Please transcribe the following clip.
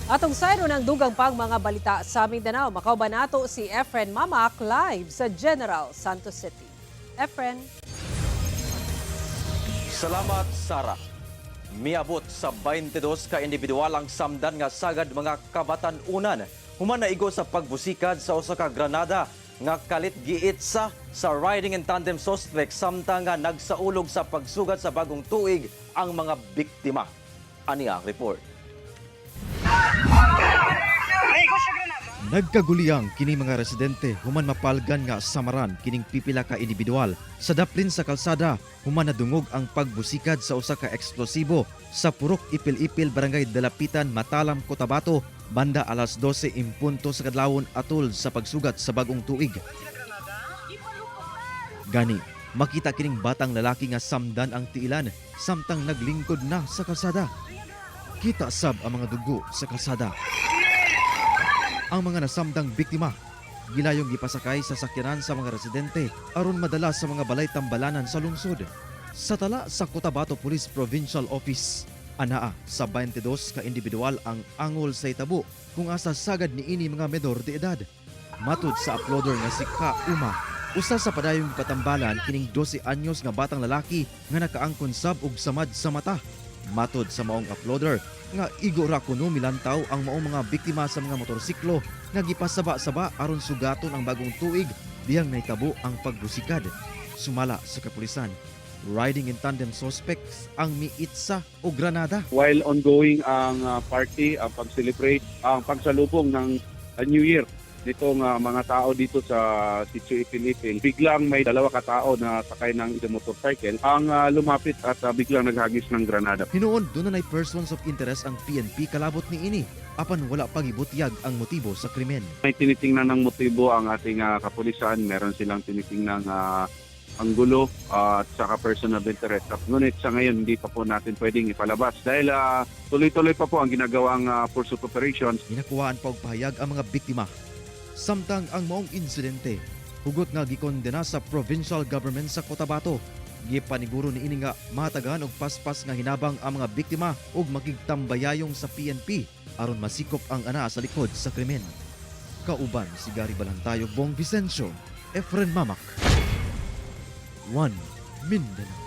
Atong sayro ng dugang pang mga balita sa Mindanao. Makauban nato si Efren Mamac live sa General Santos City. Efren. Salamat, Sara. Miabot sa 22 ka individual ang samdan nga sagad mga kabatan-unan human naigo sa pagbusikad sa usa ka granada nga kalit giitsa sa riding in tandem suspect samtang nga nagsaulog sa pagsugat sa bagong tuig ang mga biktima. Ani ang report. Nagkaguliyang kini mga residente human mapalgan nga samaran kining pipila ka individual sa daplin sa kalsada human nadungog ang pagbusikad sa usa ka eksplosibo sa Purok Ipil-Ipil, Barangay Dalapitan, Matalam, Cotabato banda alas 12 impunto sa kadlawon atol sa pagsugat sa bagong tuig. Gani, makita kining batang lalaki nga samdan ang tiilan samtang naglingkod na sa kalsada. Kita sab ang mga dugo sa kalsada. Ang mga nasamdang biktima gilayong gipasakay sa sakyanan sa mga residente aron madala sa mga balay tambalanan sa lungsod. Sa tala sa Cotabato Police Provincial Office, anaa sa 22 ka individual ang angol sa itabo kung asa sagad niini mga menor de edad. Matud sa uploader nga si Ka Uma, usa sa padayong patambalan kining 12 anyos nga batang lalaki nga nakaangkon sab og samad sa mata. Matod sa maong uploader nga igo ra kuno milantaw ang maong mga biktima sa mga motorsiklo nga gipasaba-saba aron sugaton ang bagong tuig diyang nahitabo ang pagbusikad. Sumala sa kapulisan, riding in tandem suspects ang miitsa o granada. While ongoing ang party, ang pag-celebrate, ang pagsalubong ng New Year nitong mga tao dito sa Sitio Ipil-Ipil, biglang may dalawa katao na sakay ng isang motorcycle ang lumapit at biglang naghagis ng granada. Hinuon duna nay persons of interest ang PNP kalabot niini apan wala pa gibutyag ang motibo sa krimen. May tinitingnan ng motibo ang ating kapulisan, meron silang tinitingnan anggulo at saka person of interest. At ngunit sa ngayon, hindi pa po natin pwedeng ipalabas dahil tuloy-tuloy pa po ang ginagawang pursuit operations. Ginakuhaan pa og pahayag ang mga biktima. Samtang ang maong insidente, hugot nga gikondena sa provincial government sa Cotabato. Gipaniguro niini nga matagan og paspas nga hinabang ang mga biktima ug makigtambayayong sa PNP aron masikop ang ana sa likod sa krimen. Kauban si Gary Balantayog, Bong Vicencio, Efren Mamac. 1 Mindanao.